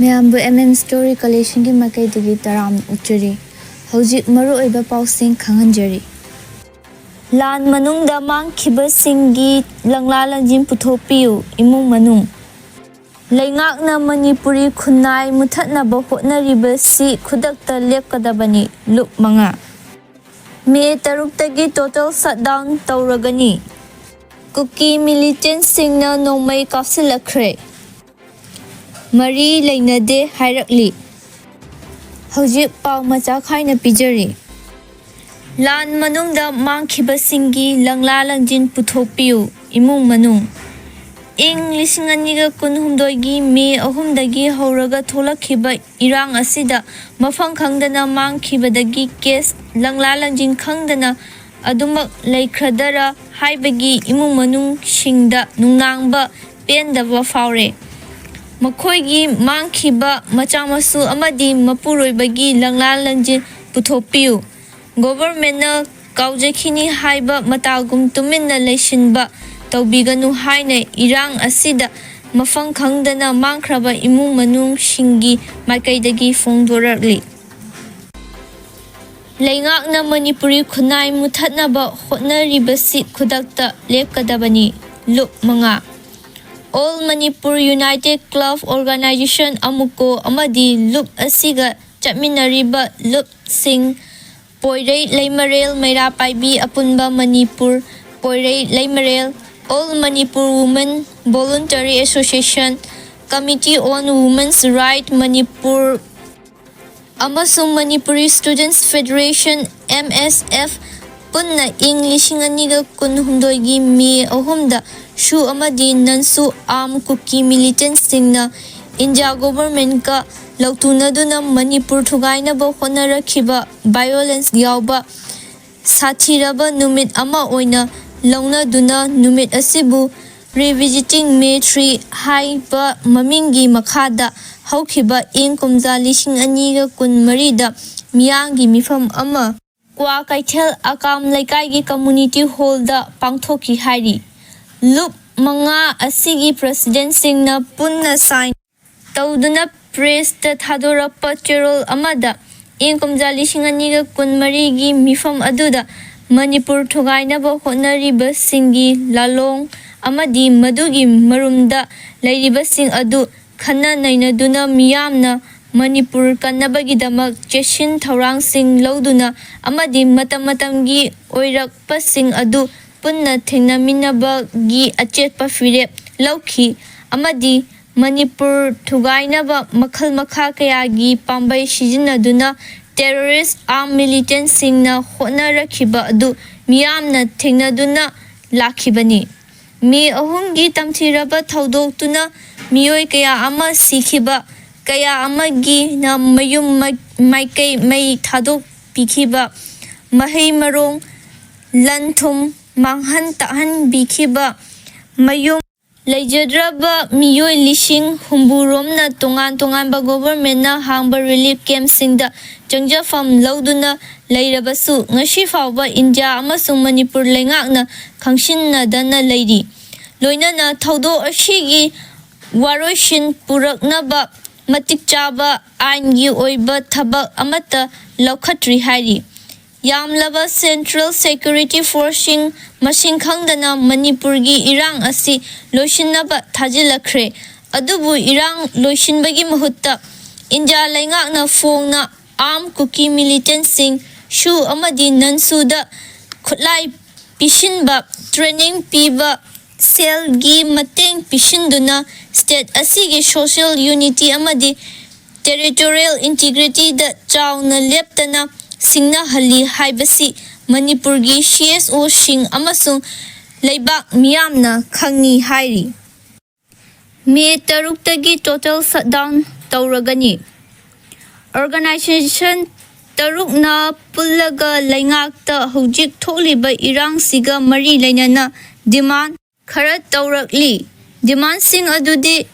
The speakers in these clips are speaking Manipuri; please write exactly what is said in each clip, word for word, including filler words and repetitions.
ꯃꯌꯥꯝꯕꯨ M M Story Collectionꯒꯤ ꯃꯥꯏꯀꯩꯗꯒꯤ ꯇꯔꯥꯝ ꯑꯣꯛꯆꯔꯤ꯫ ꯍꯧꯖꯤꯛ ꯃꯔꯨꯑꯣꯏꯕ ꯄꯥꯎꯁꯤꯡ ꯈꯪꯍꯟꯖꯔꯤ꯫ ꯂꯥꯟ ꯃꯅꯨꯡꯗ ꯃꯥꯡꯈꯤꯕꯁꯤꯡꯒꯤ ꯂꯪꯂꯥ ꯂꯪꯖꯤꯟ ꯄꯨꯊꯣꯛꯄꯤꯌꯨ, ꯏꯃꯨꯡ ꯃꯅꯨꯡ꯫ ꯂꯩꯉꯥꯛꯅ ꯃꯅꯤꯄꯨꯔꯤ ꯈꯨꯟꯅꯥꯏ ꯃꯨꯊꯠꯅꯕ ꯍꯣꯠꯅꯔꯤꯕꯁꯤ ꯈꯨꯗꯛꯇ ꯂꯦꯞꯀꯗꯕꯅꯤ, ꯂꯨꯞ ꯃꯉꯥ꯫ ꯃꯦ ꯇꯔꯨꯛꯇꯒꯤ total shutdown ꯇꯧꯔꯒꯅꯤ꯫ ꯀꯨꯀꯤ militantꯁꯤꯡꯅ ꯅꯣꯡꯃꯩ ꯀꯥꯞꯁꯤꯜꯂꯛꯈ꯭ꯔꯦ꯫ ꯃꯔꯤ ꯂꯩꯅꯗꯦ ꯍꯥꯏꯔꯛꯂꯤ꯫ ꯍꯧꯖꯤꯛ ꯄꯥꯎ ꯃꯆꯥ ꯈꯥꯏꯅ ꯄꯤꯖꯔꯤ꯫ ꯂꯥꯟ ꯃꯅꯨꯡꯗ ꯃꯥꯡꯈꯤꯕꯁꯤꯡꯒꯤ ꯂꯪꯂꯥ ꯂꯪꯖꯤꯟ ꯄꯨꯊꯣꯛꯄꯤꯌꯨ, ꯏꯃꯨꯡ ꯃꯅꯨꯡ꯫ ꯏꯪ ꯂꯤꯁꯤꯡ ꯑꯅꯤꯒ ꯀꯨꯟꯍꯨꯝꯗꯣꯏꯒꯤ ꯃꯦ ꯑꯍꯨꯝꯗꯒꯤ ꯍꯧꯔꯒ ꯊꯣꯛꯂꯛꯈꯤꯕ ꯏꯔꯥꯡ ꯑꯁꯤꯗ ꯃꯐꯝ ꯈꯪꯗꯅ ꯃꯥꯡꯈꯤꯕꯗꯒꯤ case ꯂꯪꯂꯥ ꯂꯪꯖꯤꯟ ꯈꯪꯗꯅ ꯑꯗꯨꯃꯛ ꯂꯩꯈ꯭ꯔꯗꯔ ꯍꯥꯏꯕꯒꯤ ꯏꯃꯨꯡ ꯃꯅꯨꯡꯁꯤꯡꯗ ꯅꯨꯡꯅꯥꯡꯕ ꯄꯦꯟꯗꯕ ꯐꯥꯎꯔꯦ꯫ ꯃꯈꯣꯏꯒꯤ ꯃꯥꯡꯈꯤꯕ ꯃꯆꯥ ꯃꯁꯨ ꯑꯃꯗꯤ ꯃꯄꯨꯔꯣꯏꯕꯒꯤ ꯂꯪꯂꯥ ꯂꯪꯖꯤꯟ ꯄꯨꯊꯣꯛꯄꯤꯌꯨ꯫ Governmentꯅ ꯀꯥꯎꯖꯈꯤꯅꯤ ꯍꯥꯏꯕ ꯃꯇꯥꯒꯨꯝ ꯇꯨꯃꯤꯟꯅ ꯂꯩꯁꯤꯟꯕ ꯇꯧꯕꯤꯒꯅꯨ ꯍꯥꯏꯅ ꯏꯔꯥꯡ ꯑꯁꯤꯗ ꯃꯐꯝ ꯈꯪꯗꯅ ꯃꯥꯡꯈ꯭ꯔꯕ ꯏꯃꯨꯡ ꯃꯅꯨꯡꯁꯤꯡꯒꯤ ꯃꯥꯏꯀꯩꯗꯒꯤ ꯐꯣꯡꯗꯣꯔꯛꯂꯤ꯫ ꯂꯩꯉꯥꯛꯅ ꯃꯅꯤꯄꯨꯔꯤ ꯈꯨꯟꯅꯥꯏ ꯃꯨꯊꯠꯅꯕ ꯍꯣꯠꯅꯔꯤꯕꯁꯤ ꯈꯨꯗꯛꯇ ꯂꯦꯞꯀꯗꯕꯅꯤ, ꯂꯨꯞ ꯃꯉꯥ꯫ All Manipur United Club Organization, AMUCO, ꯑꯃꯗꯤ ꯂꯨꯞ ꯑꯁꯤꯒ ꯆꯠꯃꯤꯟꯅꯔꯤꯕ ꯂꯨꯞꯁꯤꯡ, ꯄꯣꯏꯔꯩ ꯂꯩꯃꯔꯦꯜ ꯃꯩꯔꯥ ꯄꯥꯏꯕꯤ ꯑꯄꯨꯟꯕ Manipur, ꯄꯣꯏꯔꯩ Leimarel, All Manipur Women Voluntary Association, Committee on Women's Right Manipur, ꯑꯃꯁꯨꯡ Manipuri Students Federation, M S F, ꯄꯨꯟꯅ ꯏꯪ ꯂꯤꯁꯤꯡ ꯑꯅꯤꯒ ꯀꯨꯟꯍꯨꯝꯗꯣꯏꯒꯤ ꯃꯦ ꯑꯍꯨꯝꯗ SoO ꯑꯃꯗꯤ non-SoO armed Kuki militantꯁꯤꯡꯅ India governmentꯀ ꯂꯧꯇꯨꯅꯗꯨꯅ Manipur ꯊꯨꯒꯥꯏꯅꯕ ꯍꯣꯠꯅꯔꯛꯈꯤꯕ violence ꯌꯥꯎꯕ ꯁꯥꯊꯤꯔꯕ ꯅꯨꯃꯤꯠ ꯑꯃ ꯑꯣꯏꯅ ꯂꯧꯅꯗꯨꯅ ꯅꯨꯃꯤꯠ ꯑꯁꯤꯕꯨ Revisiting May three ꯍꯥꯏꯕ ꯃꯃꯤꯡꯒꯤ ꯃꯈꯥꯗ ꯍꯧꯈꯤꯕ ꯏꯪ ꯀꯨꯝꯖꯥ ꯂꯤꯁꯤꯡ ꯑꯅꯤꯒ ꯀꯨꯟꯃꯔꯤꯗ ꯃꯤꯌꯥꯝꯒꯤ ꯃꯤꯐꯝ ꯑꯃ ꯀ꯭ꯋꯥꯀꯩꯊꯦꯜ ꯑꯀꯥꯝ ꯂꯩꯀꯥꯏꯒꯤ community hallꯗ ꯄꯥꯡꯊꯣꯛꯈꯤ ꯍꯥꯏꯔꯤ꯫ ꯂꯨꯞ ꯃꯉꯥ ꯑꯁꯤꯒꯤ presidentꯁꯤꯡꯅ ꯄꯨꯟꯅ sign ꯇꯧꯗꯨꯅ ꯄ꯭ꯔꯦꯁꯇ ꯊꯥꯗꯣꯔꯛꯄ ꯆꯦꯔꯣꯜ ꯑꯃꯗ ꯏꯪ ꯀꯨꯝꯖꯥ ꯂꯤꯁꯤꯡ ꯑꯅꯤꯒ ꯀꯨꯟꯃꯔꯤꯒꯤ ꯃꯤꯐꯝ ꯑꯗꯨꯗ ꯃꯅꯤꯄꯨꯔ ꯊꯨꯒꯥꯏꯅꯕ ꯍꯣꯠꯅꯔꯤꯕꯁꯤꯡꯒꯤ ꯂꯥꯂꯣꯡ ꯑꯃꯗꯤ ꯃꯗꯨꯒꯤ ꯃꯔꯨꯝꯗ ꯂꯩꯔꯤꯕꯁꯤꯡ ꯑꯗꯨ ꯈꯟꯅ ꯅꯩꯅꯗꯨꯅ ꯃꯤꯌꯥꯝꯅ ꯃꯅꯤꯄꯨꯔ ꯀꯟꯅꯕꯒꯤꯗꯃꯛ ꯆꯦꯛꯁꯤꯟ ꯊꯧꯔꯥꯡꯁꯤꯡ ꯂꯧꯗꯨꯅ ꯑꯃꯗꯤ ꯃꯇꯝ ꯃꯇꯝꯒꯤ ꯑꯣꯏꯔꯛꯄꯁꯤꯡ ꯑꯗꯨ ꯄꯨꯟꯅ ꯊꯦꯡꯅꯃꯤꯟꯅꯕꯒꯤ ꯑꯆꯦꯠꯄ ꯐꯤꯔꯦꯞ ꯂꯧꯈꯤ ꯑꯃꯗꯤ ꯃꯅꯤꯄꯨꯔ ꯊꯨꯒꯥꯏꯅꯕ ꯃꯈꯜ ꯃꯈꯥ ꯀꯌꯥꯒꯤ ꯄꯥꯝꯕꯩ ꯁꯤꯖꯤꯟꯅꯗꯨꯅ ꯇꯦꯔꯣꯔꯤꯁ ꯑꯥꯔꯝ ꯃꯤꯂꯤꯇꯦꯟꯁꯤꯡꯅ ꯍꯣꯠꯅꯔꯛꯈꯤꯕ ꯑꯗꯨ ꯃꯤꯌꯥꯝꯅ ꯊꯦꯡꯅꯗꯨꯅ ꯂꯥꯛꯈꯤꯕꯅꯤ꯫ ꯃꯦ ꯑꯍꯨꯝꯒꯤ ꯇꯝꯊꯤꯔꯕ ꯊꯧꯗꯣꯛꯇꯨꯅ ꯃꯤꯑꯣꯏ ꯀꯌꯥ ꯑꯃ ꯁꯤꯈꯤꯕ, ꯀꯌꯥ ꯑꯃꯒꯤꯅ ꯃꯌꯨꯝ ꯃ-, ꯃꯥꯏꯀꯩ ꯃꯩ ꯊꯥꯗꯣꯛꯄꯤꯈꯤꯕ, ꯃꯍꯩ ꯃꯔꯣꯡ, ꯂꯟ ꯊꯨꯝ ꯃꯥꯡꯍꯟ ꯇꯥꯛꯍꯟꯕꯤꯈꯤꯕ, ꯃꯌꯨꯝ ꯂꯩꯖꯗ꯭ꯔꯕ ꯃꯤꯑꯣꯏ ꯂꯤꯁꯤꯡ ꯍꯨꯝꯐꯨ ꯔꯣꯝꯅ ꯇꯣꯉꯥꯟ ꯇꯣꯉꯥꯟꯕ ꯒꯣꯚꯔꯟꯃꯦꯟꯠꯅ ꯍꯥꯡꯕ ꯔꯤꯂꯤꯐ ꯀꯦꯝꯞꯁꯤꯡꯗ ꯆꯪꯖꯐꯝ ꯂꯧꯗꯨꯅ ꯂꯩꯔꯕꯁꯨ, ꯉꯁꯤ ꯐꯥꯎꯕ ꯏꯟꯗꯤꯌꯥ ꯑꯃꯁꯨꯡ ꯃꯅꯤꯄꯨꯔ ꯂꯩꯉꯥꯛꯅ ꯈꯪꯁꯤꯟꯅꯗꯅ ꯂꯩꯔꯤ꯫ ꯂꯣꯏꯅꯅ ꯊꯧꯗꯣꯛ ꯑꯁꯤꯒꯤ ꯋꯥꯔꯣꯏꯁꯤꯟ ꯄꯨꯔꯛꯅꯕ ꯃꯇꯤꯛ ꯆꯥꯕ ꯑꯥꯏꯟꯒꯤ ꯑꯣꯏꯕ ꯊꯕꯛ ꯑꯃꯠꯇ ꯂꯧꯈꯠꯇ꯭ꯔꯤ ꯍꯥꯏꯔꯤ꯫ ꯌꯥꯝꯂꯕ ꯁꯦꯟꯇ꯭ꯔꯦꯜ ꯁꯦꯀ꯭ꯌꯨꯔꯤꯇꯤ ꯐꯣꯔꯁꯁꯤꯡ ꯃꯁꯤꯡ ꯈꯪꯗꯅ ꯃꯅꯤꯄꯨꯔꯒꯤ ꯏꯔꯥꯡ ꯑꯁꯤ ꯂꯣꯏꯁꯤꯟꯅꯕ ꯊꯥꯖꯤꯜꯂꯛꯈ꯭ꯔꯦ꯫ ꯑꯗꯨꯕꯨ ꯏꯔꯥꯡ ꯂꯣꯏꯁꯤꯟꯕꯒꯤ ꯃꯍꯨꯠꯇ ꯏꯟꯗꯤꯌꯥ ꯂꯩꯉꯥꯛꯅ ꯐꯣꯡꯅ ꯑꯥꯔꯝ ꯀꯨꯀꯤ ꯃꯤꯂꯤꯇꯦꯟꯠꯁꯤꯡ ꯁꯨ ꯑꯃꯗꯤ ꯅꯟ ꯁꯨꯗ ꯈꯨꯠꯂꯥꯏ ꯄꯤꯁꯤꯟꯕ, ꯇ꯭ꯔꯦꯅꯤꯡ ꯄꯤꯕ, ꯁꯦꯜꯒꯤ ꯃꯇꯦꯡ ꯄꯤꯁꯤꯟꯗꯨꯅ ꯁ꯭ꯇꯦꯠ ꯑꯁꯤꯒꯤ ꯁꯣꯁꯤꯌꯦꯜ ꯌꯨꯅꯤꯇꯤ ꯑꯃꯗꯤ ꯇꯦꯔꯤꯇꯣꯔꯤꯌꯦꯜ ꯏꯟꯇꯤꯒ꯭ꯔꯤꯇꯤꯗ ꯆꯥꯎꯅ ꯂꯦꯞꯇꯅ ꯁꯤꯡꯅꯍꯜꯂꯤ ꯍꯥꯏꯕꯁꯤ ꯃꯅꯤꯄꯨꯔꯒꯤ ꯁꯤ ꯑꯦꯁ ꯑꯣꯁꯤꯡ ꯑꯃꯁꯨꯡ ꯂꯩꯕꯥꯛ ꯃꯤꯌꯥꯝꯅ ꯈꯪꯏ ꯍꯥꯏꯔꯤ꯫ ꯃꯦ ꯇꯔꯨꯛꯇꯒꯤ ꯇꯣꯇꯦꯜ ꯁꯠꯗꯥꯎꯟ ꯇꯧꯔꯒꯅꯤ꯫ ꯑꯣꯔꯒꯅꯥꯏꯖꯦꯁꯟ ꯇꯔꯨꯛꯅ ꯄꯨꯜꯂꯒ ꯂꯩꯉꯥꯛꯇ ꯍꯧꯖꯤꯛ ꯊꯣꯛꯂꯤꯕ ꯏꯔꯥꯡꯁꯤꯒ ꯃꯔꯤ ꯂꯩꯅꯅ ꯗꯤꯃꯥꯟ ꯈꯔ ꯇꯧꯔꯛꯂꯤ꯫ ꯗꯤꯃꯥꯟꯁꯤꯡ ꯑꯗꯨꯗꯤ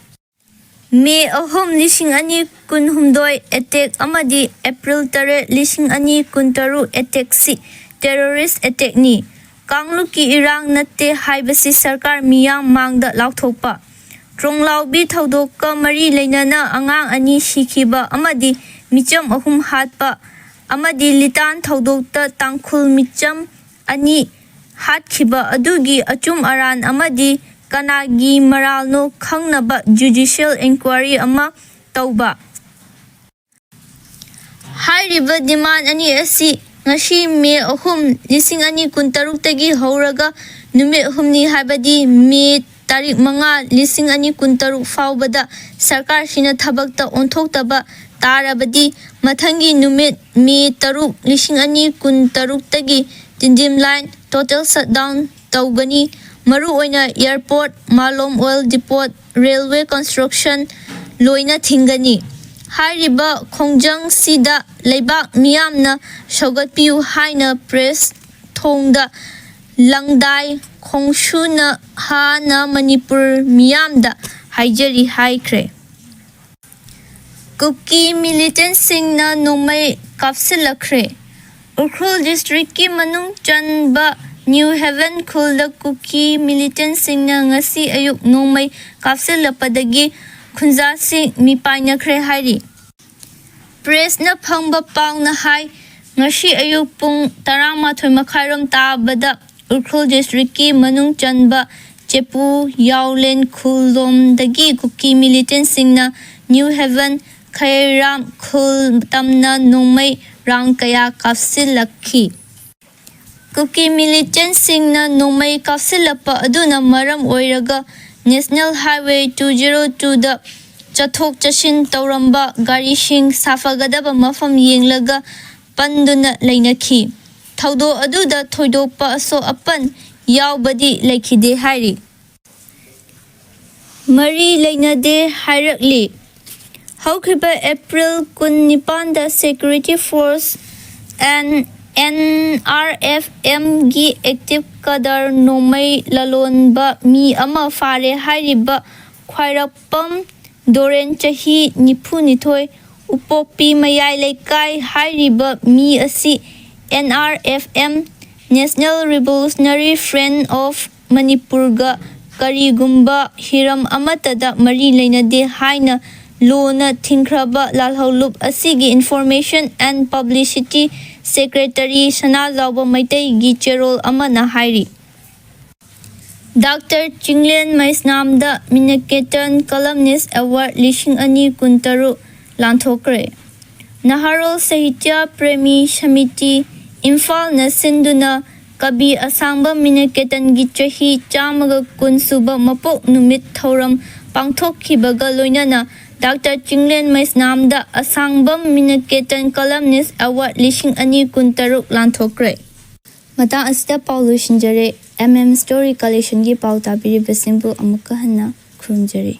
ꯃꯦ ꯑꯍꯨꯝ, ꯂꯤꯁꯤꯡ ꯑꯅꯤ ꯀꯨꯟꯍꯨꯝꯗꯣꯏ ꯑꯦꯇꯦꯛ ꯑꯃꯗꯤ ꯑꯦꯄ꯭ꯔꯤꯜ ꯇꯔꯦꯠ, ꯂꯤꯁꯤꯡ ꯑꯅꯤ ꯀꯨꯟꯇꯔꯨꯛ ꯑꯦꯇꯦꯛꯁꯤ ꯇꯦꯔꯣꯔꯤꯁ ꯑꯦꯇꯦꯛꯅꯤ꯫ ꯀꯥꯡꯂꯨꯞꯀꯤ ꯏꯔꯥꯡ ꯅꯠꯇꯦ ꯍꯥꯏꯕꯁꯤ ꯁꯔꯀꯥꯔ ꯃꯤꯌꯥꯝ ꯃꯥꯡꯗ ꯂꯥꯎꯊꯣꯛꯄ꯫ ꯇ꯭ꯔꯣꯡꯂꯥꯎꯕꯤ ꯊꯧꯗꯣꯛꯀ ꯃꯔꯤ ꯂꯩꯅꯅ ꯑꯉꯥꯡ ꯑꯅꯤ ꯁꯤꯈꯤꯕ ꯑꯃꯗꯤ ꯃꯤꯆꯝ ꯑꯍꯨꯝ ꯍꯥꯠꯄ ꯑꯃꯗꯤ ꯂꯤꯇꯥꯟ ꯊꯧꯗꯣꯛꯇ ꯇꯥꯡꯈꯨꯜ ꯃꯤꯆꯝ ꯑꯅꯤ ꯍꯥꯠꯈꯤꯕ ꯑꯗꯨꯒꯤ ꯑꯆꯨꯝ ꯑꯔꯥꯟ ꯑꯃꯗꯤ ꯀꯅꯥꯒꯤ ꯃꯔꯥꯜꯅꯣ ꯈꯪꯅꯕ ꯖꯨꯗꯤꯁꯤꯌꯦꯜ ꯏꯟꯀ꯭ꯋꯥꯏꯔꯤ ꯑꯃ ꯇꯧꯕ꯫ ꯍꯥꯏꯔꯤꯕ ꯗꯤꯃꯥꯟ ꯑꯅꯤ ꯑꯁꯤ ꯉꯁꯤ ꯃꯦ ꯑꯍꯨꯝ, ꯂꯤꯁꯤꯡ ꯑꯅꯤ ꯀꯨꯟꯇꯔꯨꯛꯇꯒꯤ ꯍꯧꯔꯒ ꯅꯨꯃꯤꯠ ꯍꯨꯝꯅꯤ, ꯍꯥꯏꯕꯗꯤ ꯃꯦ ꯇꯥꯔꯤꯛ ꯃꯉꯥ, ꯂꯤꯁꯤꯡ ꯑꯅꯤ ꯀꯨꯟꯇꯔꯨꯛ ꯐꯥꯎꯕꯗ ꯁꯔꯀꯥꯔꯁꯤꯅ ꯊꯕꯛꯇ ꯑꯣꯟꯊꯣꯛꯇꯕ ꯇꯥꯔꯕꯗꯤ, ꯃꯊꯪꯒꯤ ꯅꯨꯃꯤꯠ ꯃꯦ ꯇꯔꯨꯛ, ꯂꯤꯁꯤꯡ ꯑꯅꯤ ꯀꯨꯟꯇꯔꯨꯛꯇꯒꯤ ꯇꯤꯟꯗꯤꯝ ꯂꯥꯏꯟ ꯇꯣꯇꯦꯜ ꯁꯠꯗꯥꯎꯟ ꯇꯧꯒꯅꯤ꯫ ꯃꯔꯨꯑꯣꯏꯅ ꯑꯦꯌꯔꯄꯣꯔꯠ, ꯃꯥꯂꯣꯝ ꯑꯣꯏꯜ ꯗꯤꯄꯣꯠ, ꯔꯦꯜꯋꯦ ꯀꯟꯁꯇ꯭ꯔꯛꯁꯟ ꯂꯣꯏꯅ ꯊꯤꯡꯒꯅꯤ꯫ ꯍꯥꯏꯔꯤꯕ ꯈꯣꯡꯖꯪꯁꯤꯗ ꯂꯩꯕꯥꯛ ꯃꯤꯌꯥꯝꯅ ꯁꯧꯒꯠꯄꯤꯌꯨ ꯍꯥꯏꯅ ꯄ꯭ꯔꯦꯁ ꯊꯣꯡꯗ ꯂꯪꯗꯥꯏ ꯈꯣꯡꯁꯨꯅ ꯍꯥꯅ ꯃꯅꯤꯄꯨꯔ ꯃꯤꯌꯥꯝꯗ ꯍꯥꯏꯖꯔꯤ ꯍꯥꯏꯈ꯭ꯔꯦ꯫ ꯀꯨꯀꯤ ꯃꯤꯂꯤꯇꯦꯟꯁꯤꯡꯅ ꯅꯣꯡꯃꯩ ꯀꯥꯞꯁꯤꯜꯂꯛꯈ꯭ꯔꯦ꯫ ꯎꯈ꯭ꯔꯨꯜ ꯗꯤꯁꯇ꯭ꯔꯤꯛꯀꯤ ꯃꯅꯨꯡ ꯆꯟꯕ ꯅ꯭ꯌꯨ ꯍꯦꯚꯦꯟ ꯈꯨꯜꯗ ꯀꯨꯀꯤ ꯃꯤꯂꯤꯇꯦꯟꯁꯤꯡꯅ ꯉꯁꯤ ꯑꯌꯨꯛ ꯅꯣꯡꯃꯩ ꯀꯥꯞꯁꯤꯜꯂꯛꯄꯗꯒꯤ ꯈꯨꯟꯖꯥꯁꯤꯡ ꯃꯤꯄꯥꯏꯅꯈ꯭ꯔꯦ ꯍꯥꯏꯔꯤ꯫ ꯄ꯭ꯔꯦꯁꯅ ꯐꯪꯕ ꯄꯥꯎꯅ ꯍꯥꯏ, ꯉꯁꯤ ꯑꯌꯨꯛ ꯄꯨꯡ ꯇꯔꯥꯃꯥꯊꯣꯏ ꯃꯈꯥꯏꯔꯣꯝ ꯇꯥꯕꯗ ꯎꯈ꯭ꯔꯨꯜ ꯗꯤꯁꯇ꯭ꯔꯤꯛꯀꯤ ꯃꯅꯨꯡ ꯆꯟꯕ ꯆꯦꯄꯨ ꯌꯥꯎꯂꯦꯟ ꯈꯨꯜꯂꯣꯝꯗꯒꯤ ꯀꯨꯀꯤ ꯃꯤꯂꯤꯇꯦꯟꯁꯤꯡꯅ ꯅ꯭ꯌꯨ ꯍꯦꯚꯦꯟ ꯈꯩꯔꯥꯝ ꯈꯨꯜ ꯇꯝꯅ ꯅꯣꯡꯃꯩ ꯔꯥꯎꯟ ꯀꯌꯥ ꯀꯥꯞꯁꯤꯜꯂꯛꯈꯤ꯫ ꯀꯨꯀꯤ ꯃꯤꯂꯤꯇꯦꯟꯁꯤꯡꯅ ꯅꯣꯡꯃꯩ ꯀꯥꯞꯁꯤꯜꯂꯛꯄ ꯑꯗꯨꯅ ꯃꯔꯝ ꯑꯣꯏꯔꯒ ꯅꯦꯁꯅꯦꯜ ꯍꯥꯏꯋꯦ ꯇꯨ ꯖꯤꯔꯣ ꯇꯨꯗ ꯆꯠꯊꯣꯛ ꯆꯠꯁꯤꯟ ꯇꯧꯔꯝꯕ ꯒꯥꯔꯤꯁꯤꯡ ꯁꯥꯐꯒꯗꯕ ꯃꯐꯝ ꯌꯦꯡꯂꯒ ꯄꯟꯗꯨꯅ ꯂꯩꯅꯈꯤ꯫ ꯊꯧꯗꯣꯛ ꯑꯗꯨꯗ ꯊꯣꯏꯗꯣꯛꯄ ꯑꯁꯣꯛ ꯑꯄꯟ ꯌꯥꯎꯕꯗꯤ ꯂꯩꯈꯤꯗꯦ ꯍꯥꯏꯔꯤ꯫ ꯃꯔꯤ ꯂꯩꯅꯗꯦ ꯍꯥꯏꯔꯛꯂꯤ꯫ ꯍꯧꯈꯤꯕ ꯑꯦꯄ꯭ꯔꯤꯜ ꯀꯨꯟꯅꯤꯄꯥꯟꯗ security force N N R F ꯑꯦꯝꯒꯤ ꯑꯦꯛꯇꯤꯚ ꯀꯗꯔ ꯅꯣꯡꯃꯩ ꯂꯂꯣꯟꯕ ꯃꯤ ꯑꯃ ꯐꯥꯔꯦ ꯍꯥꯏꯔꯤꯕ ꯈ꯭ꯋꯥꯏꯔꯥꯛꯄꯝ ꯗꯣꯔꯦꯟ, ꯆꯍꯤ ꯅꯤꯐꯨꯅꯤꯊꯣꯏ, ꯎꯄꯣꯛꯄꯤ ꯃꯌꯥꯏ ꯂꯩꯀꯥꯏ ꯍꯥꯏꯔꯤꯕ ꯃꯤ ꯑꯁꯤ N R F M, National Revolutionary Front of ꯃꯅꯤꯄꯨꯔꯒ ꯀꯔꯤꯒꯨꯝꯕ ꯍꯤꯔꯝ ꯑꯃꯠꯇꯗ ꯃꯔꯤ ꯂꯩꯅꯗꯦ ꯍꯥꯏꯅ ꯂꯨꯅ ꯊꯤꯡꯈ꯭ꯔꯕ ꯂꯥꯜꯍꯧꯂꯨꯞ ꯑꯁꯤꯒꯤ Information and Publicity Secretary ꯁꯅꯥꯖꯥꯎꯕ ꯃꯩꯇꯩꯒꯤ ꯆꯦꯔꯣꯜ ꯑꯃꯅ ꯍꯥꯏꯔꯤ꯫ ꯗꯥꯛꯇꯔ ꯆꯤꯡꯂꯦꯟ ꯃꯩꯁꯅꯥꯝꯗ ꯃꯤꯅꯀꯦꯇꯟ Columnist Award ꯂꯤꯁꯤꯡ ꯑꯅꯤ ꯀꯨꯟꯇꯔꯨꯛ ꯂꯥꯟꯊꯣꯛꯈ꯭ꯔꯦ꯫ ꯅꯍꯥꯔꯣꯜ ꯁꯥꯍꯤꯇ꯭ꯌ ꯄ꯭ꯔꯦꯃꯤ ꯁꯃꯤꯇꯤ ꯏꯝꯐꯥꯜꯅ ꯁꯤꯟꯗꯨꯅ ꯀꯕꯤ ꯑꯁꯥꯡꯕꯝ ꯃꯤꯅꯀꯦꯇꯟꯒꯤ ꯆꯍꯤ ꯆꯥꯝꯃꯒ ꯀꯨꯟ ꯁꯨꯕ ꯃꯄꯣꯛ ꯅꯨꯃꯤꯠ ꯊꯧꯔꯝ ꯄꯥꯡꯊꯣꯛꯈꯤꯕꯒ ꯂꯣꯏꯅꯅ ꯗꯥꯛꯇꯔ ꯆꯤꯡꯂꯦꯟ ꯃꯩꯁꯅꯥꯝꯗ ꯑꯁꯥꯡꯕꯝ ꯃꯤꯅꯀꯦꯇꯟ Columnist Award ꯂꯤꯁꯤꯡ ꯑꯅꯤ ꯀꯨꯟꯇꯔꯨꯛ ꯂꯥꯟꯊꯣꯛꯈ꯭ꯔꯦ꯫ ꯃꯇꯥꯡ ꯑꯁꯤꯗ ꯄꯥꯎ ꯂꯣꯏꯁꯤꯟꯖꯔꯦ꯫ M M Story Collectionꯒꯤ ꯄꯥꯎ ꯇꯥꯕꯤꯔꯤꯕꯁꯤꯡꯕꯨ ꯑꯃꯨꯛꯀ ꯍꯟꯅ ꯈꯨꯔꯨꯝꯖꯔꯤ꯫